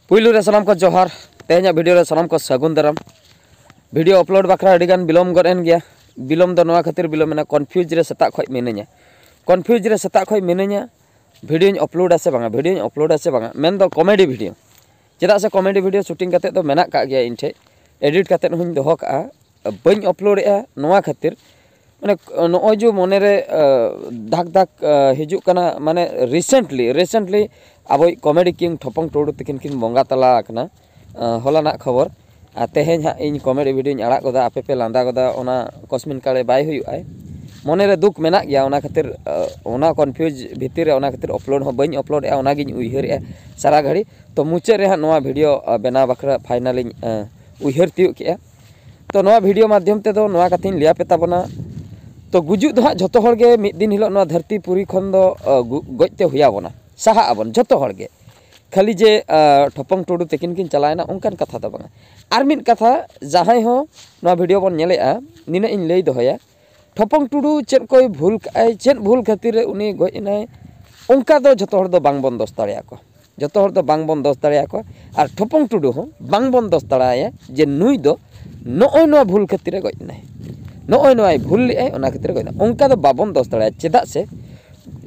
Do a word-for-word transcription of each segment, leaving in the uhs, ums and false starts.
ᱯᱩᱭᱞᱩ ᱨᱮ ᱥᱟᱱᱟᱢ ᱠᱚ ᱡᱚᱦᱟᱨ᱾ ᱛᱮᱦᱮᱧᱟᱜ ᱵᱷᱤᱰᱤᱭᱳ ᱨᱮ ᱥᱟᱱᱟᱢ ᱠᱚ ᱥᱟᱹᱜᱩᱱ ᱫᱟᱨᱟᱢ᱾ ᱵᱷᱤᱰᱤᱭᱳ ᱟᱯᱞᱳᱰ ᱵᱟᱠᱷᱨᱟ ᱟᱹᱰᱤ ᱜᱟᱱ ᱵᱤᱞᱚᱢ ᱜᱚᱫ ᱮᱱ ᱜᱮᱭᱟ᱾ ᱵᱤᱞᱚᱢ ᱫᱚ ᱱᱚᱣᱟ ᱠᱷᱟᱹᱛᱤᱨ ᱵᱤᱞᱚᱢ ᱮᱱᱟ, ᱠᱚᱱᱯᱷᱤᱭᱩᱡᱽ ᱨᱮ ᱥᱮᱛᱟᱜ ᱠᱷᱚᱱ ᱢᱤᱱᱟᱹᱧᱟ᱾ ᱠᱚᱱᱯᱷᱤᱭᱩᱡᱽ ᱨᱮ ᱥᱮᱛᱟᱜ ᱠᱷᱚᱱ ᱢᱤᱱᱟᱹᱧᱟ, ᱵᱷᱤᱰᱤᱭᱳᱧ ᱟᱯᱞᱳᱰᱟ ᱥᱮ ᱵᱟᱝᱟ, ᱵᱷᱤᱰᱤᱭᱳᱧ ᱟᱯᱞᱳᱰᱟ ᱥᱮ ᱵᱟᱝᱟ, ᱢᱮᱱᱫᱚ ᱠᱚᱢᱮᱰᱤ ᱵᱷᱤᱰᱤᱭᱳ᱾ ᱪᱮᱫᱟᱜ ᱥᱮ ᱠᱚᱢᱮᱰᱤ ᱵᱷᱤᱰᱤᱭᱳ ᱥᱩᱴᱤᱝ ᱠᱟᱛᱮᱫ ᱫᱚ ᱢᱮᱱᱟᱜ ᱠᱟᱜ ᱜᱮᱭᱟ ᱤᱧ ᱴᱷᱮᱡ, ᱮᱰᱤᱴ ᱠᱟᱛᱮᱫ ᱦᱚᱸᱧ ᱫᱚᱦᱚ ᱠᱟᱜᱼᱟ᱾ ᱵᱟᱹᱧ ᱟᱯᱞᱳᱰᱮᱜᱼᱟ ᱱᱚᱣᱟ ᱠᱷᱟᱹᱛᱤᱨ, ᱢᱟᱱᱮ, ᱱᱚᱜᱼᱚᱭ ᱡᱮ ᱢᱚᱱᱮᱨᱮ ᱫᱷᱟᱠ ᱫᱷᱟᱠ ᱦᱤᱡᱩᱜ ᱠᱟᱱᱟ, ᱢᱟᱱᱮ, ᱨᱤᱥᱮᱱᱴᱞᱤ ᱨᱤᱥᱮᱱᱴᱞᱤ ᱟᱵᱚᱭᱤᱡ ᱠᱚᱢᱮᱰᱤ ᱠᱤᱝ ᱴᱷᱚᱯᱚᱝ ᱴᱩᱰᱩ ᱛᱤᱠᱤᱱ ᱠᱤᱱ ᱵᱚᱸᱜᱟ ᱛᱟᱞᱟ ᱟᱠᱟᱱᱟ᱾ ᱦᱚᱞᱟᱱᱟᱜ ᱠᱷᱚᱵᱚᱨ᱾ ᱟᱨ ᱛᱮᱦᱮᱧ ᱦᱟᱸᱜ ᱤᱧ ᱠᱚᱢᱮᱰᱤ ᱵᱷᱤᱰᱤᱭᱳᱧ ᱟᱲᱟᱜ ᱜᱚᱫᱟ, ᱟᱯᱮ ᱯᱮ ᱞᱟᱸᱫᱟ ᱜᱚᱫᱟ, ᱚᱱᱟ ᱠᱚᱥᱢᱤᱱ ᱠᱟᱞᱮ ᱵᱟᱭ ᱦᱩᱭᱩᱜᱼᱟᱭ᱾ ᱢᱚᱱᱮᱨᱮ ᱫᱩᱠ ᱢᱮᱱᱟᱜ ᱜᱮᱭᱟ, ᱚᱱᱟ ᱠᱷᱟᱹᱛᱤᱨ ᱚᱱᱟ ᱠᱚᱱᱯᱷᱤᱭᱩᱡᱽ ᱵᱷᱤᱛᱤᱨ ᱨᱮ, ᱚᱱᱟ ᱠᱷᱟᱹᱛᱤᱨ ᱟᱯᱞᱳᱰ ᱦᱚᱸ ᱵᱟᱹᱧ ᱟᱯᱞᱳᱰᱮᱜᱼᱟ, ᱚᱱᱟᱜᱤᱧ ᱩᱭᱦᱟᱹᱨᱮᱜᱼᱟ ᱥᱟᱨᱟ ᱜᱷᱟᱹᱲᱤ᱾ ᱛᱚ ᱢᱩᱪᱟᱹᱫ ᱨᱮ ᱦᱟᱸᱜ ᱱᱚᱣᱟ ᱵᱷᱤᱰᱤᱭᱳ ᱵᱮᱱᱟᱣ ᱵᱟᱠᱷᱨᱟ ᱯᱷᱟᱭᱱᱟᱞᱤᱧ ᱩᱭᱦᱟᱹᱨ ᱛᱤᱭᱳᱜ ᱠᱮᱜᱼᱟ᱾ ᱛᱚ ᱱᱚᱣᱟ ᱵᱷᱤᱰᱤᱭᱳ ᱢᱟᱫᱽᱫᱷᱚᱢ ᱛᱮᱫᱚ ᱱᱚᱣᱟ ᱠᱟᱛᱷᱟᱧ ᱞᱟᱹᱭ ᱟᱯᱮ ᱛᱟᱵᱚᱱᱟ᱾ ᱛᱚ ᱜᱩᱡᱩᱜ ᱫᱚ ᱦᱟᱸᱜ ᱡᱷᱚᱛᱚ ᱦᱚᱲ ᱜᱮ ᱢᱤᱫ ᱫᱤᱱ ᱦᱤᱞᱳᱜ ᱱᱚᱣᱟ ᱫᱷᱟᱹᱨᱛᱤ ᱯᱩᱨᱤ ᱠᱷᱚᱱ ᱫᱚ ᱜᱚᱡ ᱛᱮ ᱦᱩᱭ ᱟᱵᱚᱱᱟ, ᱥᱟᱦᱟᱜ ᱟᱵᱚᱱ ᱡᱷᱚᱛᱚ ᱦᱚᱲ ᱜᱮ᱾ ᱠᱷᱟᱹᱞᱤ ᱡᱮ ᱴᱷᱚᱯᱚᱝ ᱴᱩᱰᱩ ᱛᱤᱠᱤᱱ ᱠᱤᱱ ᱪᱟᱞᱟᱣᱮᱱᱟ, ᱚᱱᱠᱟᱱ ᱠᱟᱛᱷᱟ ᱫᱚ ᱵᱟᱝᱟ᱾ ᱟᱨ ᱢᱤᱫ ᱠᱟᱛᱷᱟ, ᱡᱟᱦᱟᱸᱭ ᱦᱚᱸ ᱱᱚᱣᱟ ᱵᱷᱤᱰᱤᱭᱳ ᱵᱚᱱ ᱧᱮᱞᱮᱜᱼᱟ, ᱱᱤᱱᱟᱹᱜ ᱤᱧ ᱞᱟᱹᱭ ᱫᱚᱦᱚᱭᱟ, ᱴᱷᱚᱯᱚᱝ ᱴᱩᱰᱩ ᱪᱮᱫ ᱠᱚᱭ ᱵᱷᱩᱞ ᱠᱟᱜᱼᱟᱭ, ᱪᱮᱫ ᱵᱷᱩᱞ ᱠᱷᱟᱹᱛᱤᱨ ᱨᱮ ᱩᱱᱤ ᱜᱚᱡ ᱮᱱᱟᱭ, ᱚᱱᱠᱟ ᱫᱚ ᱡᱷᱚᱛᱚ ᱦᱚᱲ ᱫᱚ ᱵᱟᱝ ᱵᱚᱱ ᱫᱚᱥ ᱫᱟᱲᱮᱭᱟᱠᱚᱣᱟ᱾ ᱡᱷᱚᱛᱚ ᱦᱚᱲ ᱫᱚ ᱵᱟᱝ ᱵᱚᱱ ᱫᱚᱥ ᱫᱟᱲᱮᱭᱟᱠᱚᱣᱟ᱾ ᱟᱨ ᱴᱷᱚᱯᱚᱝ ᱴᱩᱰᱩ ᱦᱚᱸ ᱵᱟᱝ ᱵᱚᱱ ᱫᱚᱥ ᱫᱟᱲᱮᱭᱟᱭᱟ ᱡᱮ ᱱᱩᱭ ᱫᱚ ᱱᱚᱜᱼᱚᱭ ᱱᱚᱣᱟ ᱵᱷᱩᱞ ᱠᱷᱟᱹᱛᱤᱨ ᱮ ᱜᱚᱡ ᱮᱱᱟᱭ, ᱱᱚᱜᱼᱚᱭ ᱱᱚᱣᱟᱭ ᱵᱷᱩᱞ ᱞᱮᱜᱼᱟᱭ, ᱚᱱᱟ ᱠᱷᱟᱹᱛᱤᱨ ᱮ ᱜᱚᱡ ᱮᱱᱟ, ᱚᱱᱠᱟ ᱫᱚ ᱵᱟᱵᱚᱱ ᱫᱚᱥ ᱫᱟᱲᱮᱭᱟᱜᱼᱟ᱾ ᱪᱮᱫᱟᱜ ᱥᱮ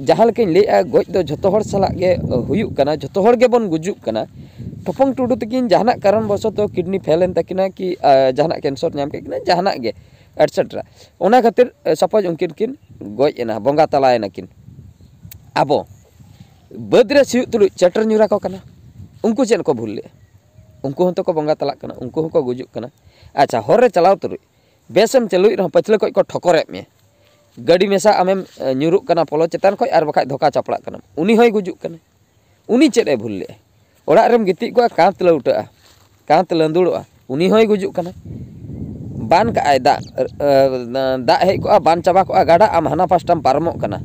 ᱡᱟᱦᱟᱸ ᱞᱮᱠᱟᱧ ᱞᱟᱹᱭᱮᱜᱼᱟ, ᱜᱚᱡ ᱫᱚ ᱡᱷᱚᱛᱚ ᱦᱚᱲ ᱥᱟᱞᱟᱜ ᱜᱮ ᱦᱩᱭᱩᱜ ᱠᱟᱱᱟ, ᱡᱷᱚᱛᱚ ᱦᱚᱲ ᱜᱮᱵᱚᱱ ᱜᱩᱡᱩᱜ ᱠᱟᱱᱟ᱾ ᱴᱷᱚᱯᱚᱝ ᱴᱩᱰᱩ ᱛᱟᱹᱠᱤᱱ ᱡᱟᱦᱟᱱᱟᱜ ᱠᱟᱨᱚᱱ ᱵᱚᱥᱚᱛᱚ ᱠᱤᱰᱱᱤ ᱯᱷᱮᱞ ᱮᱱ ᱛᱟᱹᱠᱤᱱᱟ ᱠᱤ ᱡᱟᱦᱟᱱᱟᱜ ᱠᱮᱱᱥᱟᱨ ᱧᱟᱢ ᱠᱮᱫ ᱠᱤᱱᱟ, ᱡᱟᱦᱟᱱᱟᱜ ᱜᱮ, ᱮᱴᱥᱮᱴᱨᱟ, ᱚᱱᱟ ᱠᱷᱟᱹᱛᱤᱨ ᱥᱟᱯᱳᱡᱽ ᱩᱱᱠᱤᱱ ᱠᱤᱱ ᱜᱚᱡ ᱮᱱᱟ, ᱵᱚᱸᱜᱟ ᱛᱟᱞᱟᱭᱮᱱᱟ ᱠᱤᱱ᱾ ᱟᱵᱚ ᱵᱟᱹᱫᱽ ᱨᱮ ᱥᱤᱭᱳᱜ ᱛᱩᱞᱩᱡ ᱪᱮᱴᱮᱨ ᱧᱩᱨ ᱟᱠᱚ ᱠᱟᱱᱟ, ᱩᱱᱠᱩ ᱪᱮᱫ ᱠᱚ ᱵᱷᱩᱞ ᱞᱮᱜᱼᱟ? ᱩᱱᱠᱩ ᱦᱚᱸᱛᱚ ᱠᱚ ᱵᱚᱸᱜᱟ ᱛᱟᱞᱟᱜ ᱠᱟᱱᱟ, ᱩᱱᱠᱩ ᱦᱚᱸᱠᱚ ᱜᱩᱡᱩᱜ ᱠᱟᱱᱟ᱾ ᱟᱪᱪᱷᱟ, ᱦᱚᱨ ᱨᱮ ᱪᱟᱞᱟᱣ ᱛᱩᱞᱩᱡ ᱵᱮᱥᱮᱢ ᱪᱟᱹᱞᱩᱭᱮᱫ ᱨᱮᱦᱚᱸ ᱯᱟᱹᱪᱷᱞᱟᱹ ᱠᱷᱚᱡ ᱠᱚ ᱴᱷᱚᱠᱚᱨᱮᱫ ᱢᱮᱭᱟ, ᱜᱟᱹᱰᱤ ᱢᱮᱥᱟ ᱟᱢᱮᱢ ᱧᱩᱨᱩᱜ ᱠᱟᱱᱟ ᱯᱚᱞᱚ ᱪᱮᱛᱟᱱ ᱠᱷᱚᱡ, ᱟᱨ ᱵᱟᱠᱷᱟᱡ ᱫᱷᱚᱠᱟ ᱪᱟᱯᱲᱟᱜ ᱠᱟᱱᱟᱢ, ᱩᱱᱤ ᱦᱚᱸᱭ ᱜᱩᱡᱩᱜ ᱠᱟᱱᱟ᱾ ᱩᱱᱤ ᱪᱮᱫ ᱮ ᱵᱷᱩᱞ ᱞᱮᱜᱼᱟ? ᱚᱲᱟᱜ ᱨᱮᱢ ᱜᱤᱛᱤᱡ ᱠᱚᱜᱼᱟ, ᱠᱟᱸᱛ ᱞᱟᱹᱣᱴᱟᱹᱜᱼᱟ, ᱠᱟᱸᱛ ᱞᱟᱹᱸᱫᱩᱲᱚᱜᱼᱟ, ᱩᱱᱤ ᱦᱚᱸᱭ ᱜᱩᱡᱩᱜ ᱠᱟᱱᱟ᱾ ᱵᱟᱱ ᱠᱟᱜᱼᱟᱭ ᱫᱟᱜ, ᱫᱟᱜ ᱦᱮᱡ ᱠᱚᱜᱼᱟ, ᱵᱟᱱ ᱪᱟᱵᱟ ᱠᱚᱜᱼᱟ ᱜᱟᱰᱟ, ᱟᱢ ᱦᱟᱱᱟ ᱯᱟᱥᱴᱟᱢ ᱯᱟᱨᱚᱢᱚᱜ ᱠᱟᱱᱟ᱾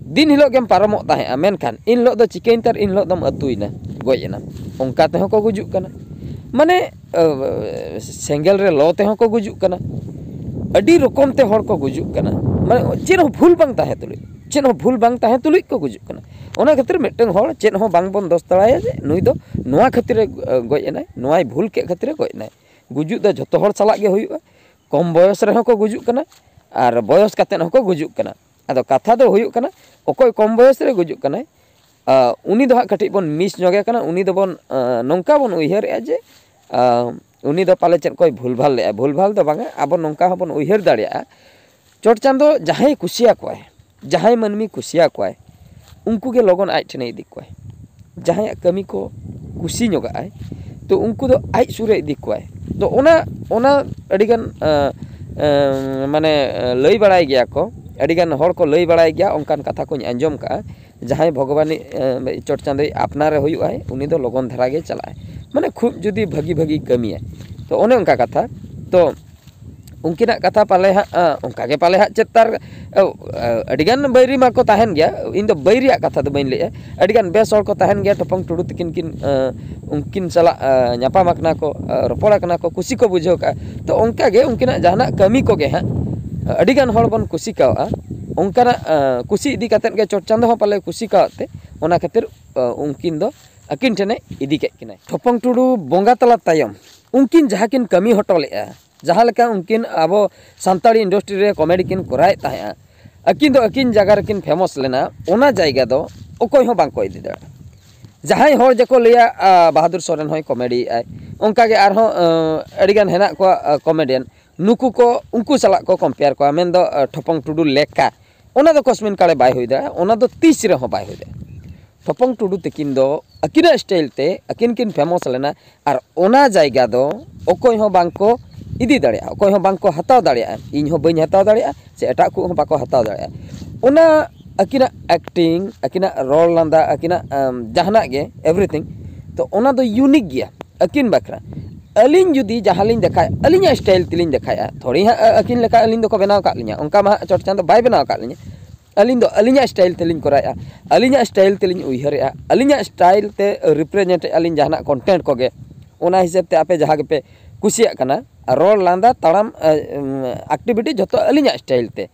ᱫᱤᱱ ᱦᱤᱞᱳᱜ ᱜᱮᱢ ᱯᱟᱨᱚᱢᱚᱜ ᱛᱟᱦᱮᱸᱜᱼᱟ, ᱢᱮᱱᱠᱷᱟᱱ ᱤᱱ ᱦᱤᱞᱳᱜ ᱫᱚ ᱪᱤᱠᱟᱹᱭᱮᱱ ᱛᱟᱨ, ᱤᱱ ᱦᱤᱞᱳᱜ ᱫᱚᱢ ᱟᱹᱛᱩᱭᱮᱱᱟ, ᱜᱚᱡ ᱮᱱᱟᱢ᱾ ᱚᱱᱠᱟ ᱛᱮᱦᱚᱸ ᱠᱚ ᱜᱩᱡᱩᱜ ᱠᱟᱱᱟ᱾ ᱢᱟᱱᱮ, ᱥᱮᱸᱜᱮᱞ ᱨᱮ ᱞᱚ ᱛᱮᱦᱚᱸ ᱠᱚ ᱜᱩᱡᱩᱜ ᱠᱟᱱᱟ᱾ ᱟᱹᱰᱤ ᱨᱚᱠᱚᱢ ᱛᱮ ᱦᱚᱲ ᱠᱚ ᱜᱩᱡᱩᱜ ᱠᱟᱱᱟ᱾ ᱢᱟᱱᱮ ᱪᱮᱫ ᱦᱚᱸ ᱵᱷᱩᱞ ᱵᱟᱝ ᱛᱟᱦᱮᱸ ᱛᱩᱞᱩᱡ, ᱪᱮᱫ ᱦᱚᱸ ᱵᱷᱩᱞ ᱵᱟᱝ ᱛᱟᱦᱮᱸ ᱛᱩᱞᱩᱡ ᱠᱚ ᱜᱩᱡᱩᱜ ᱠᱟᱱᱟ᱾ ᱚᱱᱟ ᱠᱷᱟᱹᱛᱤᱨ ᱢᱤᱫᱴᱟᱝ ᱦᱚᱲ ᱪᱮᱫ ᱦᱚᱸ ᱵᱟᱝ ᱵᱚᱱ ᱫᱚᱥ ᱫᱟᱲᱮᱭᱟᱭᱟ ᱡᱮ ᱱᱩᱭ ᱫᱚ ᱱᱚᱣᱟ ᱠᱷᱟᱹᱛᱤᱨᱮ ᱜᱚᱡ ᱮᱱᱟᱭ, ᱱᱚᱣᱟᱭ ᱵᱷᱩᱞ ᱠᱮᱫ ᱠᱷᱟᱹᱛᱤᱨᱮ ᱜᱚᱡ ᱮᱱᱟᱭ᱾ ᱜᱩᱡᱩᱜ ᱫᱚ ᱡᱷᱚᱛᱚ ᱦᱚᱲ ᱥᱟᱞᱟᱜ ᱜᱮ ᱦᱩᱭᱩᱜᱼᱟ᱾ ᱠᱚᱢ ᱵᱚᱭᱚᱥ ᱨᱮᱦᱚᱸ ᱠᱚ ᱜᱩᱡᱩᱜ ᱠᱟᱱᱟ ᱟᱨ ᱵᱚᱭᱚᱥ ᱠᱟᱛᱮᱫ ᱦᱚᱸᱠᱚ ᱜᱩᱡᱩᱜ ᱠᱟᱱᱟ᱾ ᱟᱫᱚ ᱠᱟᱛᱷᱟ ᱫᱚ ᱦᱩᱭᱩᱜ ᱠᱟᱱᱟ, ᱚᱠᱚᱭ ᱠᱚᱢ ᱵᱚᱭᱚᱥ ᱨᱮ ᱜᱩᱡᱩᱜ ᱠᱟᱱᱟᱭ, ᱟᱸ, ᱩᱱᱤ ᱫᱚ ᱦᱟᱸᱜ ᱠᱟᱹᱴᱤᱡ ᱵᱚᱱ ᱢᱤᱥ ᱧᱚᱜᱮ ᱠᱟᱱᱟ᱾ ᱩᱱᱤ ᱫᱚᱵᱚᱱ, ᱟᱸ, ᱱᱚᱝᱠᱟ ᱵᱚᱱ ᱩᱭᱦᱟᱹᱨᱮᱜᱼᱟ ᱡᱮ, ᱟᱸ, ᱩᱱᱤ ᱫᱚ ᱯᱟᱞᱮ ᱪᱮᱫ ᱠᱚᱭ ᱵᱷᱩᱞᱵᱷᱟᱞ ᱞᱮᱜᱼᱟ᱾ ᱵᱷᱩᱞᱵᱷᱟᱞ ᱫᱚ ᱵᱟᱝᱟ, ᱟᱵᱚ ᱱᱚᱝᱠᱟ ᱦᱚᱸᱵᱚᱱ ᱩᱭᱦᱟᱹᱨ ᱫᱟᱲᱮᱭᱟᱜᱼᱟ, ᱪᱚᱴ ᱪᱟᱸᱫᱚ ᱡᱟᱦᱟᱸᱭ ᱠᱩᱥᱤᱭᱟᱠᱚᱣᱟᱭ, ᱡᱟᱦᱟᱸᱭ ᱢᱟᱹᱱᱢᱤ ᱠᱩᱥᱤᱭᱟᱠᱚᱣᱟᱭ, ᱩᱱᱠᱩ ᱜᱮ ᱞᱚᱜᱚᱱ ᱟᱡ ᱴᱷᱮᱱᱮ ᱤᱫᱤ ᱠᱚᱣᱟᱭ᱾ ᱡᱟᱦᱟᱸᱭᱟᱜ ᱠᱟᱹᱢᱤ ᱠᱚ ᱠᱩᱥᱤ ᱧᱚᱜᱟᱜᱼᱟᱭ, ᱛᱚ ᱩᱱᱠᱩ ᱫᱚ ᱟᱡ ᱥᱩᱨ ᱨᱮ ᱤᱫᱤ ᱠᱚᱣᱟᱭ᱾ ᱛᱚ ᱚᱱᱟ, ᱚᱱᱟ ᱟᱹᱰᱤᱜᱟᱱ, ᱟᱸ, ᱟᱸ, ᱢᱟᱱᱮ, ᱟᱸ, ᱞᱟᱹᱭ ᱵᱟᱲᱟᱭ ᱜᱮᱭᱟ ᱠᱚ, ᱟᱹᱰᱤᱜᱟᱱ ᱦᱚᱲ ᱠᱚ ᱞᱟᱹᱭ ᱵᱟᱲᱟᱭ ᱜᱮᱭᱟ, ᱚᱱᱠᱟᱱ ᱠᱟᱛᱷᱟ ᱠᱚᱧ ᱟᱸᱡᱚᱢ ᱠᱟᱜᱼᱟ, ᱡᱟᱦᱟᱸᱭ ᱵᱷᱚᱜᱚᱵᱟᱱᱤᱡ, ᱟᱸ, ᱪᱚᱴ ᱪᱟᱸᱫᱚᱭ ᱟᱯᱱᱟᱨᱮ ᱦᱩᱭᱩᱜᱼᱟᱭ, ᱩᱱᱤ ᱫᱚ ᱞᱚᱜᱚᱱ ᱫᱷᱟᱨᱟ ᱜᱮ ᱪᱟᱞᱟᱜᱼᱟᱭ, ᱢᱟᱱᱮ ᱠᱷᱩᱵ ᱡᱩᱫᱤ ᱵᱷᱟᱹᱜᱤ ᱵᱷᱟᱹᱜᱤ ᱠᱟᱹᱢᱤᱭᱟᱭ᱾ ᱛᱚ ᱚᱱᱮ ᱚᱱᱠᱟ ᱠᱟᱛᱷᱟ᱾ ᱛᱚ ᱩᱱᱠᱤᱱᱟᱜ ᱠᱟᱛᱷᱟ ᱯᱟᱞᱮ ᱦᱟᱸᱜ, ᱟᱸ, ᱚᱱᱠᱟ ᱜᱮ ᱯᱟᱞᱮ ᱦᱟᱸᱜ ᱪᱮᱫ ᱛᱟᱨ, ᱟᱹ, ᱟᱹ, ᱟᱹᱰᱤᱜᱟᱱ ᱵᱟᱹᱭᱨᱤ ᱢᱟᱠᱚ ᱛᱟᱦᱮᱱ ᱜᱮᱭᱟ᱾ ᱤᱧ ᱫᱚ ᱵᱟᱹᱭᱨᱤᱭᱟᱜ ᱠᱟᱛᱷᱟ ᱫᱚ ᱵᱟᱹᱧ ᱞᱟᱹᱭᱮᱜᱼᱟ, ᱟᱹᱰᱤᱜᱟᱱ ᱵᱮᱥ ᱦᱚᱲ ᱠᱚ ᱛᱟᱦᱮᱱ ᱜᱮᱭᱟ, ᱴᱷᱚᱯᱚᱝ ᱴᱩᱰᱩ ᱛᱤᱠᱤᱱ ᱠᱤᱱ, ᱟᱸ, ᱩᱱᱠᱤᱱ ᱥᱟᱞᱟᱜ, ᱟᱸ, ᱧᱟᱯᱟᱢ ᱟᱠᱟᱱᱟ ᱠᱚ, ᱟᱸ, ᱨᱚᱯᱚᱲ ᱟᱠᱟᱱᱟ ᱠᱚ, ᱠᱩᱥᱤ ᱠᱚ ᱵᱩᱡᱷᱟᱹᱣ ᱠᱟᱜᱼᱟ᱾ ᱛᱚ ᱚᱱᱠᱟ ᱜᱮ ᱩᱱᱠᱤᱱᱟᱜ ᱡᱟᱦᱟᱱᱟᱜ ᱠᱟᱹᱢᱤ ᱠᱚᱜᱮ ᱦᱟᱸᱜ, ᱟᱹᱰᱤᱜᱟᱱ ᱦᱚᱲ ᱵᱚᱱ ᱠᱩᱥᱤ ᱠᱟᱣᱟᱜᱼᱟ᱾ ᱚᱱᱠᱟᱱᱟᱜ, ᱟᱸ, ᱠᱩᱥᱤ ᱤᱫᱤ ᱠᱟᱛᱮᱫ ᱜᱮ ᱪᱚᱴ ᱪᱟᱸᱫᱚ ᱦᱚᱸ ᱯᱟᱞᱮ ᱠᱩᱥᱤ ᱠᱟᱣᱟᱫ ᱛᱮ, ᱚᱱᱟ ᱠᱷᱟᱹᱛᱤᱨ, ᱟᱸ, ᱩᱱᱠᱤᱱ ᱫᱚ ᱟᱹᱠᱤᱱ ᱴᱷᱮᱱᱮ ᱤᱫᱤ ᱠᱮᱫ ᱠᱤᱱᱟᱭ᱾ ᱴᱷᱚᱯᱚᱝ ᱴᱩᱰᱩ ᱵᱚᱸᱜᱟ ᱛᱟᱞᱟ ᱛᱟᱭᱚᱢ ᱩᱱᱠᱤᱱ ᱡᱟᱦᱟᱸ ᱠᱤᱱ ᱠᱟᱹᱢᱤ ᱦᱚᱴᱚ ᱞᱮᱫᱼᱟ, ᱡᱟᱦᱟᱸ ᱞᱮᱠᱟ ᱩᱱᱠᱤᱱ ᱟᱵᱚ ᱥᱟᱱᱛᱟᱲᱤ industry ᱨᱮ comedy ᱠᱤᱱ ᱠᱚᱨᱟᱣᱮᱫ ᱛᱟᱦᱮᱸᱫᱼᱟ, ᱟᱹᱠᱤᱱ ᱫᱚ ᱟᱹᱠᱤᱱ ᱡᱟᱭᱜᱟ ᱨᱮᱠᱤᱱ famous ᱞᱮᱱᱟ, ᱚᱱᱟ ᱡᱟᱭᱜᱟ ᱫᱚ ᱚᱠᱚᱭ ᱦᱚᱸ ᱵᱟᱝ ᱠᱚ ᱤᱫᱤ ᱫᱟᱲᱮᱭᱟᱜᱼᱟ᱾ ᱡᱟᱦᱟᱸᱭ ᱦᱚᱲ ᱡᱮᱠᱚ ᱞᱟᱹᱭᱟ, ᱟ, ᱵᱟᱦᱟᱫᱩᱨ ᱥᱚᱨᱮᱱ ᱦᱚᱸᱭ comedy ᱮᱫᱼᱟᱭ, ᱚᱱᱠᱟ ᱜᱮ ᱟᱨᱦᱚᱸ, ᱟ, ᱟᱹᱰᱤᱜᱟᱱ ᱦᱮᱱᱟᱜ ᱠᱚᱣᱟ, ᱟ, comedian, ᱱᱩᱠᱩ ᱠᱚ, ᱩᱱᱠᱩ ᱥᱟᱞᱟᱜ ᱠᱚ compare ᱠᱚᱣᱟ, ᱢᱮᱱᱫᱚ, ᱟ, ᱴᱷᱚᱯᱚᱝ ᱴᱩᱰᱩ ᱞᱮᱠᱟ᱾ ᱚᱱᱟ ᱫᱚ ᱠᱚᱥᱢᱤᱱ ᱠᱟᱞᱮ ᱵᱟᱭ ᱦᱩᱭ ᱫᱟᱲᱮᱭᱟᱜᱼᱟ, ᱚᱱᱟ ᱫᱚ ᱛᱤᱥ ᱨᱮᱦᱚᱸ ᱵᱟᱭ ᱦᱩᱭ ᱫᱟᱲᱮᱭᱟᱜᱼᱟ᱾ ᱴᱷᱚᱯᱚᱝ ᱴᱩᱰᱩ ᱛᱤᱠᱤᱱ ᱫᱚ ᱟᱹᱠᱤᱱᱟᱜ style ᱛᱮ ᱟᱹᱠᱤᱱ ᱠᱤᱱ famous ᱞᱮᱱᱟ, ᱟᱨ ᱚᱱᱟ ᱡᱟᱭᱜᱟ ᱫᱚ ᱚᱠᱚᱭ ᱦᱚᱸ ᱵᱟᱝ ᱠᱚ ᱤᱫᱤ ᱫᱟᱲᱮᱭᱟᱜᱼᱟ, ᱚᱠᱚᱭ ᱦᱚᱸ ᱵᱟᱝ ᱠᱚ ᱦᱟᱛᱟᱣ ᱫᱟᱲᱮᱭᱟᱜᱼᱟ, ᱤᱧ ᱦᱚᱸ ᱵᱟᱹᱧ ᱦᱟᱛᱟᱣ ᱫᱟᱲᱮᱭᱟᱜᱼᱟ, ᱥᱮ ᱮᱴᱟᱜ ᱠᱚ ᱦᱚᱸ ᱵᱟᱠᱚ ᱦᱟᱛᱟᱣ ᱫᱟᱲᱮᱭᱟᱜᱼᱟ᱾ ᱚᱱᱟ ᱟᱹᱠᱤᱱᱟᱜ acting, ᱟᱹᱠᱤᱱᱟᱜ ᱨᱚᱲ ᱞᱟᱸᱫᱟ, ᱟᱹᱠᱤᱱᱟᱜ, ᱟᱢ, ᱡᱟᱦᱟᱱᱟᱜ ᱜᱮ, everything, ᱛᱚ ᱚᱱᱟ ᱫᱚ unique ᱜᱮᱭᱟ ᱟᱹᱠᱤᱱ ᱵᱟᱠᱷᱨᱟ᱾ ᱟᱹᱞᱤᱧ ᱡᱩᱫᱤ ᱡᱟᱦᱟᱸ ᱞᱤᱧ ᱫᱮᱠᱷᱟᱭᱟ, ᱟᱹᱞᱤᱧᱟᱜ style ᱛᱮᱞᱤᱧ ᱫᱮᱠᱷᱟᱭᱟ, ᱛᱷᱚᱲᱤ ᱦᱟᱸᱜ, ᱟ-, ᱟᱹᱠᱤᱱ ᱞᱮᱠᱟ ᱟᱹᱞᱤᱧ ᱫᱚᱠᱚ ᱵᱮᱱᱟᱣ ᱟᱠᱟᱫ ᱞᱤᱧᱟ, ᱚᱱᱠᱟ ᱢᱟ ᱦᱟᱸᱜ ᱪᱚᱴ ᱪᱟᱸᱫᱚ ᱵᱟᱭ ᱵᱮᱱᱟᱣ ᱟᱠᱟᱫ ᱞᱤᱧᱟ᱾ ᱟᱹᱞᱤᱧ ᱫᱚ ᱟᱹᱞᱤᱧᱟᱜ style ᱛᱮᱞᱤᱧ ᱠᱚᱨᱟᱣᱮᱫᱼᱟ, ᱟᱹᱞᱤᱧᱟᱜ style ᱛᱮᱞᱤᱧ ᱩᱭᱦᱟᱹᱨᱮᱫᱼᱟ, ᱟᱹᱞᱤᱧᱟᱜ style ᱛᱮ represent ᱮᱫᱼᱟ ᱞᱤᱧ ᱡᱟᱦᱟᱱᱟᱜ content ᱠᱚᱜᱮ᱾ ᱚᱱᱟ ᱦᱤᱥᱟᱹᱵ ᱛᱮ ᱟᱯᱮ ᱡᱟᱦᱟᱸ ᱜᱮᱯᱮ ᱠᱩᱥᱤᱭᱟᱜ ᱠᱟᱱᱟ, ᱨᱚᱲ, ᱞᱟᱸᱫᱟ, ᱛᱟᱲᱟᱢ, ᱮ, ᱮᱢ, activity ᱡᱷᱚᱛᱚ ᱟᱹᱞᱤᱧᱟᱜ style ᱛᱮ᱾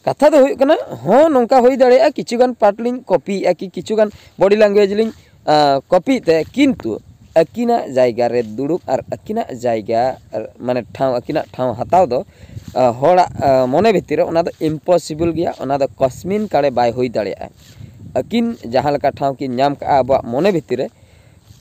ᱠᱟᱛᱷᱟ ᱫᱚ ᱦᱩᱭᱩᱜ ᱠᱟᱱᱟ, ᱦᱚᱸ, ᱱᱚᱝᱠᱟ ᱦᱩᱭ ᱫᱟᱲᱮᱭᱟᱜᱼᱟ, ᱠᱤᱪᱷᱩ ᱜᱟᱱ ᱯᱟᱴ ᱞᱤᱧ ᱠᱚᱯᱤᱭᱮᱫᱼᱟ ᱠᱤ ᱠᱤᱪᱷᱩ ᱜᱟᱱ ᱵᱚᱰᱤ ᱞᱮᱝᱜᱩᱭᱮᱡᱽ ᱞᱤᱧ ᱠᱚᱯᱤᱭᱮᱫ ᱛᱟᱭᱟ, ᱠᱤᱱᱛᱩ ᱟᱹᱠᱤᱱᱟᱜ ᱡᱟᱭᱜᱟ ᱨᱮ ᱫᱩᱲᱩᱵ ᱟᱨ ᱟᱹᱠᱤᱱᱟᱜ ᱡᱟᱭᱜᱟ, ᱢᱟᱱᱮ ᱴᱷᱟᱶ, ᱟᱹᱠᱤᱱᱟᱜ ᱴᱷᱟᱶ ᱦᱟᱛᱟᱣ ᱫᱚ ᱦᱚᱲᱟᱜ ᱢᱚᱱᱮ ᱵᱷᱤᱛᱤᱨ ᱨᱮ ᱚᱱᱟ ᱫᱚ ᱤᱢᱯᱚᱥᱤᱵᱚᱞ ᱜᱮᱭᱟ᱾ ᱚᱱᱟ ᱫᱚ ᱠᱚᱥᱢᱤᱱ ᱠᱟᱲᱮ ᱵᱟᱭ ᱦᱩᱭ ᱫᱟᱲᱮᱭᱟᱜᱼᱟ᱾ ᱟᱹᱠᱤᱱ ᱡᱟᱦᱟᱸ ᱞᱮᱠᱟ ᱴᱷᱟᱶ ᱠᱤᱱ ᱧᱟᱢ ᱠᱟᱜᱼᱟ ᱟᱵᱚᱣᱟᱜ ᱢᱚᱱᱮ ᱵᱷᱤᱛᱤᱨ ᱨᱮ,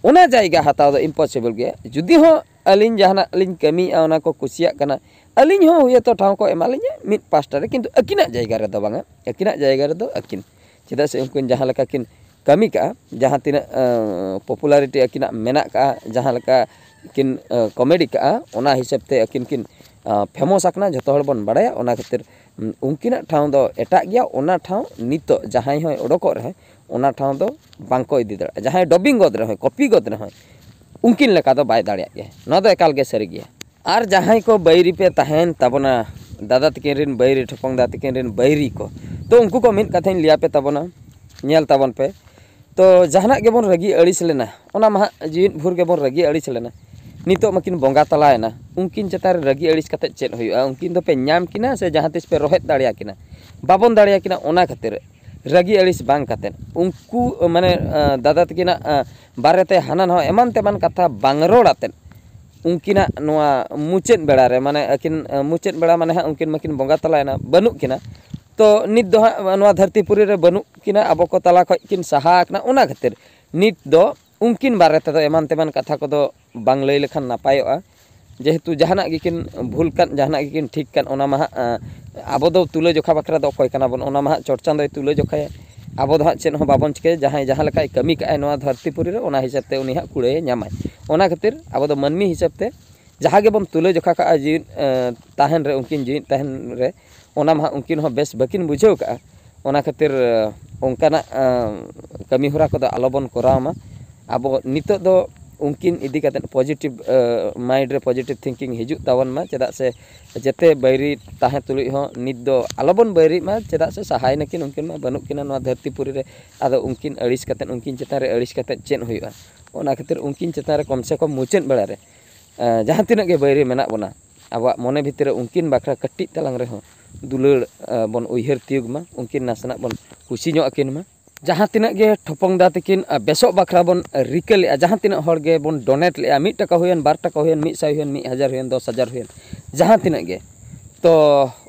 ᱚᱱᱟ ᱡᱟᱭᱜᱟ ᱦᱟᱛᱟᱣ ᱫᱚ ᱤᱢᱯᱚᱥᱤᱵᱚᱞ ᱜᱮᱭᱟ᱾ ᱡᱩᱫᱤ ᱦᱚᱸ ᱟᱹᱞᱤᱧ ᱡᱟᱦᱟᱱᱟᱜ ᱞᱤᱧ ᱠᱟᱹᱢᱤᱭᱮᱫᱼᱟ, ᱚᱱᱟ ᱠᱚ ᱠᱩᱥᱤᱭᱟᱜ ᱠᱟᱱᱟ, ᱟᱹᱞᱤᱧ ᱦᱚᱸ ᱦᱩᱭᱛᱚ ᱴᱷᱟᱶ ᱠᱚ ᱮᱢᱟ ᱞᱤᱧᱟ ᱢᱤᱫ ᱯᱟᱥᱴᱟ ᱨᱮ, ᱠᱤᱱᱛᱩ ᱟᱹᱠᱤᱱᱟᱜ ᱡᱟᱭᱜᱟ ᱨᱮᱫᱚ ᱵᱟᱝᱟ᱾ ᱟᱹᱠᱤᱱᱟᱜ ᱡᱟᱭᱜᱟ ᱨᱮᱫᱚ ᱟᱹᱠᱤᱱ, ᱪᱮᱫᱟᱜ ᱥᱮ ᱩᱱᱠᱤᱱ ᱡᱟᱦᱟᱸ ᱞᱮᱠᱟ ᱠᱤᱱ ᱠᱟᱹᱢᱤ ᱠᱟᱜᱼᱟ, ᱡᱟᱦᱟᱸ ᱛᱤᱱᱟᱹᱜ ᱯᱚᱯᱩᱞᱟᱨᱤᱴᱤ ᱟᱹᱠᱤᱱᱟᱜ ᱢᱮᱱᱟᱜ ᱠᱟᱜᱼᱟ, ᱡᱟᱦᱟᱸ ᱞᱮᱠᱟ ᱠᱤᱱ ᱠᱚᱢᱮᱰᱤ ᱠᱟᱜᱼᱟ, ᱚᱱᱟ ᱦᱤᱥᱟᱹᱵ ᱛᱮ ᱟᱹᱠᱤᱱ ᱠᱤᱱ ᱯᱷᱮᱢᱚᱥ ᱟᱠᱟᱱᱟ, ᱡᱷᱚᱛᱚ ᱦᱚᱲ ᱵᱚᱱ ᱵᱟᱲᱟᱭᱟ᱾ ᱚᱱᱟ ᱠᱷᱟᱹᱛᱤᱨ ᱩᱱᱠᱤᱱᱟᱜ ᱴᱷᱟᱶ ᱫᱚ ᱮᱴᱟᱜ ᱜᱮᱭᱟ᱾ ᱚᱱᱟ ᱴᱷᱟᱶ ᱱᱤᱛᱚᱜ ᱡᱟᱦᱟᱸᱭ ᱦᱚᱸᱭ ᱚᱰᱚᱠᱚᱜ ᱨᱮᱦᱚᱸ, ᱚᱱᱟ ᱴᱷᱟᱶ ᱫᱚ ᱵᱟᱝᱠᱚ ᱤᱫᱤ ᱫᱟᱲᱮᱭᱟᱜᱼᱟ᱾ ᱡᱟᱦᱟᱸᱭ ᱰᱚᱵᱤᱝ ᱜᱚᱫ ᱨᱮᱦᱚᱸᱭ, ᱠᱚᱯᱤ ᱜᱚᱫ ᱨᱮᱦᱚᱸᱭ, ᱩᱱᱠᱤᱱ ᱞᱮᱠᱟ ᱫᱚ ᱵᱟᱭ ᱫᱟᱲᱮᱭᱟᱜ ᱜᱮᱭᱟ᱾ ᱱᱚᱣᱟ ᱫᱚ ᱮᱠᱟᱞ ᱜᱮ ᱥᱟᱹᱨᱤ ᱜᱮᱭᱟ᱾ ᱟᱨ ᱡᱟᱦᱟᱸᱭ ᱠᱚ ᱵᱟᱹᱭᱨᱤ ᱯᱮ ᱛᱟᱦᱮᱱ ᱛᱟᱵᱚᱱᱟ, ᱫᱟᱫᱟ ᱛᱟᱹᱠᱤᱱ ᱨᱮᱱ ᱵᱟᱹᱭᱨᱤ, ᱴᱷᱚᱯᱚᱝ ᱫᱟ ᱛᱟᱹᱠᱤᱱ ᱨᱮᱱ ᱵᱟᱹᱭᱨᱤ ᱠᱚ, ᱛᱚ ᱩᱱᱠᱩ ᱠᱚ ᱢᱤᱫ ᱠᱟᱛᱷᱟᱧ ᱞᱟᱹᱭᱟᱯᱮ ᱛᱟᱵᱚᱱᱟ, ᱧᱮᱞ ᱛᱟᱵᱚᱱ ᱯᱮ᱾ ᱛᱚ ᱡᱟᱦᱟᱱᱟᱜ ᱜᱮᱵᱚᱱ ᱨᱟᱹᱜᱤ ᱟᱹᱲᱤᱥ ᱞᱮᱱᱟ, ᱚᱱᱟ ᱢᱟᱦᱟᱜ ᱡᱤᱣᱤᱫ ᱵᱷᱳᱨ ᱜᱮᱵᱚᱱ ᱨᱟᱹᱜᱤ ᱟᱹᱲᱤᱥ ᱞᱮᱱᱟ᱾ ᱱᱤᱛᱚᱜ ᱢᱟᱠᱤᱱ ᱵᱚᱸᱜᱟ ᱛᱟᱞᱟᱭᱮᱱᱟ, ᱩᱱᱠᱤᱱ ᱪᱮᱛᱟᱱ ᱨᱮ ᱨᱟᱹᱜᱤ ᱟᱹᱲᱤᱥ ᱠᱟᱛᱮᱫ ᱪᱮᱫ ᱦᱩᱭᱩᱜᱼᱟ? ᱩᱱᱠᱤᱱ ᱫᱚᱯᱮ ᱧᱟᱢ ᱠᱤᱱᱟ ᱥᱮ ᱡᱟᱦᱟᱸ ᱛᱤᱥ ᱯᱮ ᱨᱚᱦᱮᱫ ᱫᱟᱲᱮᱭᱟᱠᱤᱱᱟ? ᱵᱟᱵᱚᱱ ᱫᱟᱲᱮᱭᱟᱠᱤᱱᱟ᱾ ᱚᱱᱟ ᱠᱷᱟᱹᱛᱤᱨ ᱨᱟᱹᱜᱤ ᱟᱹᱲᱤᱥ ᱵᱟᱝ ᱠᱟᱛᱮᱫ, ᱩᱱᱠᱩ ᱢᱟᱱᱮ ᱫᱟᱫᱟ ᱛᱟᱹᱠᱤᱱᱟᱜ ᱵᱟᱨᱮᱛᱮ ᱦᱟᱱᱟ ᱱᱟᱣᱟ ᱮᱢᱟᱱ ᱛᱮᱢᱟᱱ ᱠᱟᱛᱷᱟ ᱵᱟᱝ ᱨᱚᱲ ᱟᱛᱮᱫ, ᱩᱱᱠᱤᱱᱟᱜ ᱱᱚᱣᱟ ᱢᱩᱪᱟᱹᱫ ᱵᱮᱲᱟ ᱨᱮ, ᱢᱟᱱᱮ ᱟᱹᱠᱤᱱ ᱢᱩᱪᱟᱹᱫ ᱵᱮᱲᱟ ᱢᱟᱱᱮ ᱦᱟᱸᱜ ᱩᱱᱠᱤᱱ ᱢᱟᱠᱤᱱ ᱵᱚᱸᱜᱟ ᱛᱟᱞᱟᱭᱮᱱᱟ, ᱵᱟᱹᱱᱩᱜ ᱠᱤᱱᱟ᱾ ᱛᱚ ᱱᱤᱛ ᱫᱚ ᱦᱟᱸᱜ ᱱᱚᱣᱟ ᱫᱷᱟᱹᱨᱛᱤ ᱯᱩᱨᱤ ᱨᱮ ᱵᱟᱹᱱᱩᱜ ᱠᱤᱱᱟ, ᱟᱵᱚ ᱠᱚ ᱛᱟᱞᱟ ᱠᱷᱚᱱ ᱠᱤᱱ ᱥᱟᱦᱟ ᱟᱠᱟᱱᱟ᱾ ᱚᱱᱟ ᱠᱷᱟᱹᱛᱤᱨ ᱱᱤᱛ ᱫᱚ ᱩᱱᱠᱤᱱ ᱵᱟᱨᱮ ᱛᱮᱫᱚ ᱮᱢᱟᱱ ᱛᱮᱢᱟᱱ ᱠᱟᱛᱷᱟ ᱠᱚᱫᱚ ᱵᱟᱝ ᱞᱟᱹᱭ ᱞᱮᱠᱷᱟᱱ ᱱᱟᱯᱟᱭᱚᱜᱼᱟ᱾ ᱡᱮᱦᱮᱛᱩ ᱡᱟᱦᱟᱱᱟᱜ ᱜᱮᱠᱤᱱ ᱵᱷᱩᱞ ᱠᱟᱱ, ᱡᱟᱦᱟᱱᱟᱜ ᱜᱮᱠᱤᱱ ᱴᱷᱤᱠ ᱠᱟᱱ, ᱚᱱᱟ ᱢᱟ ᱦᱟᱸᱜ ᱟᱵᱚ ᱫᱚ ᱛᱩᱞᱟᱹ ᱡᱚᱠᱷᱟ ᱵᱟᱠᱷᱨᱟ ᱫᱚ ᱚᱠᱚᱭ ᱠᱟᱱᱟ ᱵᱚᱱ? ᱚᱱᱟ ᱢᱟ ᱦᱟᱸᱜ ᱪᱚᱴ ᱪᱟᱸᱫᱚᱭ ᱛᱩᱞᱟᱹ ᱡᱚᱠᱷᱟᱭᱟ᱾ ᱟᱵᱚ ᱫᱚ ᱦᱟᱸᱜ ᱪᱮᱫ ᱦᱚᱸ ᱵᱟᱵᱚᱱ ᱪᱤᱠᱟᱹᱭᱟ᱾ ᱡᱟᱦᱟᱸᱭ ᱡᱟᱦᱟᱸ ᱞᱮᱠᱟᱭ ᱠᱟᱹᱢᱤ ᱠᱟᱜᱼᱟᱭ ᱱᱚᱣᱟ ᱫᱷᱟᱹᱨᱛᱤ ᱯᱩᱨᱤ ᱨᱮ, ᱚᱱᱟ ᱦᱤᱥᱟᱹᱵ ᱛᱮ ᱩᱱᱤ ᱦᱟᱸᱜ ᱠᱩᱲᱟᱹᱭᱮ ᱧᱟᱢᱟᱭ᱾ ᱚᱱᱟ ᱠᱷᱟᱹᱛᱤᱨ ᱟᱵᱚ ᱫᱚ ᱢᱟᱹᱱᱢᱤ ᱦᱤᱥᱟᱹᱵ ᱛᱮ ᱡᱟᱦᱟᱸ ᱜᱮᱵᱚᱱ ᱛᱩᱞᱟᱹ ᱡᱚᱠᱷᱟ ᱠᱟᱜᱼᱟ ᱡᱤᱣᱤᱫ ᱛᱟᱦᱮᱱ ᱨᱮ, ᱩᱱᱠᱤᱱ ᱡᱤᱣᱤᱫ ᱛᱟᱦᱮᱱ ᱨᱮ, ᱚᱱᱟ ᱢᱟ ᱦᱟᱸᱜ ᱩᱱᱠᱤᱱ ᱦᱚᱸ ᱵᱮᱥ ᱵᱟᱹᱠᱤᱱ ᱵᱩᱡᱷᱟᱹᱣ ᱠᱟᱜᱼᱟ᱾ ᱚᱱᱟ ᱠᱷᱟᱹᱛᱤᱨ ᱚᱱᱠᱟᱱᱟᱜ ᱠᱟᱹᱢᱤ ᱦᱚᱨᱟ ᱠᱚᱫᱚ ᱟᱞᱚᱵᱚᱱ ᱠᱚᱨᱟᱣ ᱢᱟ᱾ ᱟᱵᱚ ᱱᱤᱛᱚᱜ ᱫᱚ ᱩᱱᱠᱤᱱ ᱤᱫᱤ ᱠᱟᱛᱮᱫ ᱯᱚᱡᱤᱴᱤᱵᱷ ᱢᱟᱭᱤᱱᱰ ᱨᱮ ᱯᱚᱡᱤᱴᱤᱵᱷ ᱛᱷᱤᱝᱠᱤᱝ ᱦᱤᱡᱩᱜ ᱛᱟᱵᱚᱱ ᱢᱟ, ᱪᱮᱫᱟᱜ ᱥᱮ ᱡᱮᱛᱮ ᱵᱟᱹᱭᱨᱤ ᱛᱟᱦᱮᱸ ᱛᱩᱞᱩᱡ ᱦᱚᱸ ᱱᱤᱛ ᱫᱚ ᱟᱞᱚᱵᱚᱱ ᱵᱟᱹᱭᱨᱤᱜ ᱢᱟ, ᱪᱮᱫᱟᱜ ᱥᱮ ᱥᱟᱦᱟᱭ ᱱᱟᱹᱠᱤᱱ, ᱩᱱᱠᱤᱱ ᱢᱟ ᱵᱟᱹᱱᱩᱜ ᱠᱤᱱᱟ ᱱᱚᱣᱟ ᱫᱷᱟᱹᱨᱛᱤ ᱯᱩᱨᱤ ᱨᱮ᱾ ᱟᱫᱚ ᱩᱱᱠᱤᱱ ᱟᱹᱲᱤᱥ ᱠᱟᱛᱮᱫ, ᱩᱱᱠᱤᱱ ᱪᱮᱛᱟᱱ ᱨᱮ ᱟᱹᱲᱤᱥ ᱠᱟᱛᱮᱫ ᱪᱮᱫ ᱦᱩᱭᱩᱜᱼᱟ? ᱚᱱᱟ ᱠᱷᱟᱹᱛᱤᱨ ᱩᱱᱠᱤᱱ ᱪᱮᱛᱟᱱ ᱨᱮ ᱠᱚᱢ ᱥᱮ ᱠᱚᱢ ᱢᱩᱪᱟᱹᱫ ᱵᱮᱲᱟ ᱨᱮ ᱡᱟᱦᱟᱸ ᱛᱤᱱᱟᱹᱜ ᱜᱮ ᱵᱟᱹᱭᱨᱤ ᱢᱮᱱᱟᱜ ᱵᱚᱱᱟ, ᱟᱵᱚᱣᱟᱜ ᱢᱚᱱᱮ ᱵᱷᱤᱛᱤᱨ ᱨᱮ ᱩᱱᱠᱤᱱ ᱵᱟᱠᱷᱨᱟ ᱠᱟᱹᱴᱤᱡ ᱛᱟᱞᱟᱝ ᱨᱮᱦᱚᱸ ᱫᱩᱞᱟᱹᱲ ᱵᱚᱱ ᱩᱭᱦᱟᱹᱨ ᱛᱤᱭᱳᱜᱽ ᱢᱟ, ᱩᱱᱠᱤᱱ ᱱᱟᱥᱮᱱᱟᱜ ᱵᱚᱱ ᱠᱩᱥᱤ ᱧᱚᱜ ᱟᱹᱠᱤᱱ ᱢᱟ᱾ ᱡᱟᱦᱟᱸ ᱛᱤᱱᱟᱹᱜ ᱜᱮ ᱴᱷᱚᱯᱚᱝ ᱫᱟ ᱛᱟᱹᱠᱤᱱ ᱵᱮᱥᱚᱜ ᱵᱟᱠᱷᱨᱟ ᱵᱚᱱ ᱨᱤᱠᱟᱹ ᱞᱮᱫᱼᱟ, ᱡᱟᱦᱟᱸ ᱛᱤᱱᱟᱹᱜ ᱦᱚᱲ ᱜᱮᱵᱚᱱ ᱰᱚᱱᱮᱴ ᱞᱮᱫᱼᱟ, ᱢᱤᱫ ᱴᱟᱠᱟ ᱦᱩᱭᱮᱱ, ᱵᱟᱨ ᱴᱟᱠᱟ ᱦᱩᱭᱮᱱ, ᱢᱤᱫ ᱥᱟᱭ ᱦᱩᱭᱮᱱ, ᱢᱤᱫ ᱦᱟᱡᱟᱨ ᱦᱩᱭᱮᱱ, ᱫᱚᱥ ᱦᱟᱡᱟᱨ ᱦᱩᱭᱮᱱ, ᱡᱟᱦᱟᱸ ᱛᱤᱱᱟᱹᱜ ᱜᱮ, ᱛᱚ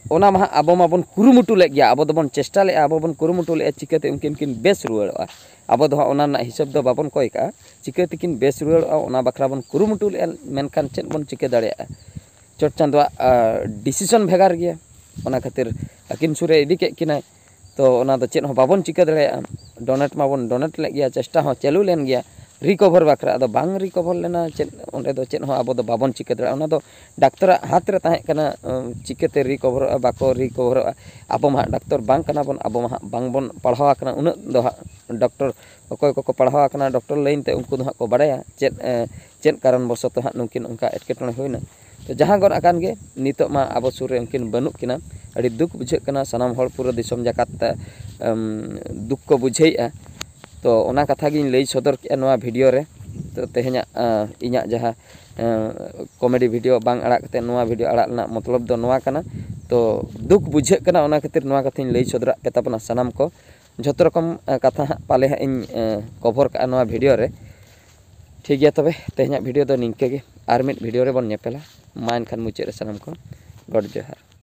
ᱚᱱᱟ ᱢᱟ ᱦᱟᱸᱜ ᱟᱵᱚ ᱢᱟᱵᱚᱱ ᱠᱩᱨᱩᱢᱩᱴᱩ ᱞᱮᱫ ᱜᱮᱭᱟ, ᱟᱵᱚ ᱫᱚᱵᱚᱱ ᱪᱮᱥᱴᱟ ᱞᱮᱫᱼᱟ, ᱟᱵᱚ ᱵᱚᱱ ᱠᱩᱨᱩᱢᱩᱴᱩ ᱞᱮᱫᱼᱟ, ᱪᱤᱠᱟᱹᱛᱮ ᱩᱱᱠᱤᱱ ᱠᱤᱱ ᱵᱮᱥ ᱨᱩᱣᱟᱹᱲᱚᱜᱼᱟ᱾ ᱟᱵᱚ ᱫᱚ ᱦᱟᱸᱜ ᱚᱱᱟ ᱨᱮᱱᱟᱜ ᱦᱤᱥᱟᱹᱵ ᱫᱚ ᱵᱟᱵᱚᱱ ᱠᱚᱭ ᱠᱟᱜᱼᱟ, ᱪᱤᱠᱟᱹ ᱛᱮᱠᱤᱱ ᱵᱮᱥ ᱨᱩᱣᱟᱹᱲᱚᱜᱼᱟ ᱚᱱᱟ ᱵᱟᱠᱷᱨᱟ ᱵᱚᱱ ᱠᱩᱨᱩᱢᱩᱴᱩ ᱞᱮᱫᱼᱟ, ᱢᱮᱱᱠᱷᱟᱱ ᱪᱮᱫ ᱵᱚᱱ ᱪᱤᱠᱟᱹ ᱫᱟᱲᱮᱭᱟᱜᱼᱟ? ᱪᱚᱴ ᱪᱟᱸᱫᱳᱣᱟᱜ ᱰᱤᱥᱤᱥᱚᱱ ᱵᱷᱮᱜᱟᱨ ᱜᱮᱭᱟ᱾ ᱚᱱᱟ ᱠᱷᱟᱹᱛᱤᱨ ᱟᱹᱠᱤᱱ ᱥᱩᱨ ᱨᱮ ᱤᱫᱤ ᱠᱮᱫ ᱠᱤᱱᱟᱭ, ᱛᱚ ᱚᱱᱟ ᱫᱚ ᱪᱮᱫ ᱦᱚᱸ ᱵᱟᱵᱚᱱ ᱪᱤᱠᱟᱹ ᱫᱟᱲᱮᱭᱟᱜᱼᱟ᱾ ᱰᱚᱱᱮᱴ ᱢᱟᱵᱚᱱ ᱰᱚᱱᱮᱴ ᱞᱮᱫ ᱜᱮᱭᱟ, ᱪᱮᱥᱴᱟ ᱦᱚᱸ ᱪᱟᱹᱞᱩ ᱞᱮᱱ ᱜᱮᱭᱟ, ᱨᱤᱠᱚᱵᱷᱟᱨ ᱵᱟᱠᱷᱨᱟ᱾ ᱟᱫᱚ ᱵᱟᱝ ᱨᱤᱠᱚᱵᱷᱟᱨ ᱞᱮᱱᱟ ᱪᱮᱫ, ᱚᱸᱰᱮ ᱫᱚ ᱪᱮᱫ ᱦᱚᱸ ᱟᱵᱚ ᱫᱚ ᱵᱟᱵᱚᱱ ᱪᱤᱠᱟᱹ ᱫᱟᱲᱮᱭᱟᱜᱼᱟ᱾ ᱚᱱᱟ ᱫᱚ ᱰᱟᱠᱛᱚᱨᱟᱜ ᱦᱟᱛ ᱨᱮ ᱛᱟᱦᱮᱸ ᱠᱟᱱᱟ, ᱪᱤᱠᱟᱹᱛᱮ ᱨᱤᱠᱚᱵᱷᱟᱨᱚᱜᱼᱟ, ᱵᱟᱠᱚ ᱨᱤᱠᱚᱵᱷᱟᱨᱚᱜᱼᱟ᱾ ᱟᱵᱚ ᱢᱟ ᱦᱟᱸᱜ ᱰᱟᱠᱛᱚᱨ ᱵᱟᱝ ᱠᱟᱱᱟ ᱵᱚᱱ, ᱟᱵᱚ ᱢᱟ ᱦᱟᱸᱜ ᱵᱟᱝ ᱵᱚᱱ ᱯᱟᱲᱦᱟᱣ ᱟᱠᱟᱱᱟ ᱩᱱᱟᱹᱜ ᱫᱚ ᱦᱟᱸᱜ᱾ ᱰᱟᱠᱛᱚᱨ ᱚᱠᱚᱭ ᱠᱚᱠᱚ ᱯᱟᱲᱦᱟᱣ ᱟᱠᱟᱱᱟ ᱰᱟᱠᱛᱚᱨ ᱞᱟᱭᱤᱱ ᱛᱮ, ᱩᱱᱠᱩ ᱫᱚ ᱦᱟᱸᱜ ᱠᱚ ᱵᱟᱲᱟᱭᱟ ᱪᱮᱫ, ᱪᱮᱫ ᱠᱟᱨᱚᱱ ᱵᱚᱥᱚᱛᱚ ᱦᱟᱸᱜ ᱱᱩᱠᱤᱱ ᱚᱱᱠᱟ ᱮᱴᱠᱮᱴᱚᱬᱮ ᱦᱩᱭᱱᱟ᱾ ᱛᱚ ᱡᱟᱦᱟᱸ ᱜᱚᱫ ᱟᱠᱟᱱ ᱜᱮ, ᱱᱤᱛᱚᱜ ᱢᱟ ᱟᱵᱚ ᱥᱩᱨ ᱨᱮ ᱩᱱᱠᱤᱱ ᱵᱟᱹᱱᱩᱜ ᱠᱤᱱᱟ᱾ ᱟᱹᱰᱤ ᱫᱩᱠ ᱵᱩᱡᱷᱟᱹᱜ ᱠᱟᱱᱟ, ᱥᱟᱱᱟᱢ ᱦᱚᱲ ᱯᱩᱨᱟᱹ ᱫᱤᱥᱚᱢ ᱡᱟᱠᱟᱛ ᱛᱮ ᱫᱩᱠ ᱠᱚ ᱵᱩᱡᱷᱟᱹᱣᱮᱫᱼᱟ᱾ ᱛᱚ ᱚᱱᱟ ᱠᱟᱛᱷᱟ ᱜᱤᱧ ᱞᱟᱹᱭ ᱥᱚᱫᱚᱨ ᱠᱮᱫᱼᱟ ᱱᱚᱣᱟ ᱵᱷᱤᱰᱤᱭᱳ ᱨᱮ᱾ ᱛᱚ ᱛᱮᱦᱮᱧᱟᱜ ᱤᱧᱟᱹᱜ ᱡᱟᱦᱟᱸ ᱠᱚᱢᱮᱰᱤ ᱵᱷᱤᱰᱤᱭᱳ ᱵᱟᱝ ᱟᱲᱟᱜ ᱠᱟᱛᱮ ᱱᱚᱣᱟ ᱵᱷᱤᱰᱤᱭᱳ ᱟᱲᱟᱜ ᱨᱮᱱᱟᱜ ᱢᱚᱛᱞᱚᱵ ᱫᱚ ᱱᱚᱣᱟ ᱠᱟᱱᱟ᱾ ᱛᱚ ᱫᱩᱠ ᱵᱩᱡᱷᱟᱹᱜ ᱠᱟᱱᱟ, ᱚᱱᱟ ᱠᱷᱟᱹᱛᱤᱨ ᱱᱚᱣᱟ ᱠᱟᱛᱷᱟᱧ ᱞᱟᱹᱭ ᱥᱚᱫᱚᱨᱟᱜ ᱯᱮ ᱛᱟᱵᱚᱱᱟ ᱥᱟᱱᱟᱢ ᱠᱚ᱾ ᱡᱷᱚᱛᱚ ᱨᱚᱠᱚᱢ ᱠᱟᱛᱷᱟ ᱦᱟᱸᱜ ᱯᱟᱞᱮ ᱦᱟᱸᱜ ᱤᱧ ᱠᱚᱵᱷᱚᱨ ᱠᱟᱜᱼᱟ ᱱᱚᱣᱟ ᱵᱷᱤᱰᱤᱭᱳ ᱨᱮ᱾ ᱴᱷᱤᱠ ᱜᱮᱭᱟ, ᱛᱚᱵᱮ ᱛᱮᱦᱮᱧᱟᱜ ᱵᱷᱤᱰᱤᱭᱳ ᱫᱚ ᱱᱤᱝᱠᱟᱹ ᱜᱮ᱾ ᱟᱨ ᱢᱤᱫ ᱵᱷᱤᱰᱤᱭᱳ ᱨᱮᱵᱚᱱ ᱧᱮᱯᱮᱞᱟ᱾ ᱢᱟ ᱮᱱᱠᱷᱟᱱ ᱢᱩᱪᱟᱹᱫ ᱨᱮ ᱥᱟᱱᱟᱢ ᱠᱚ ᱜᱚᱰ ᱡᱚᱦᱟᱨ᱾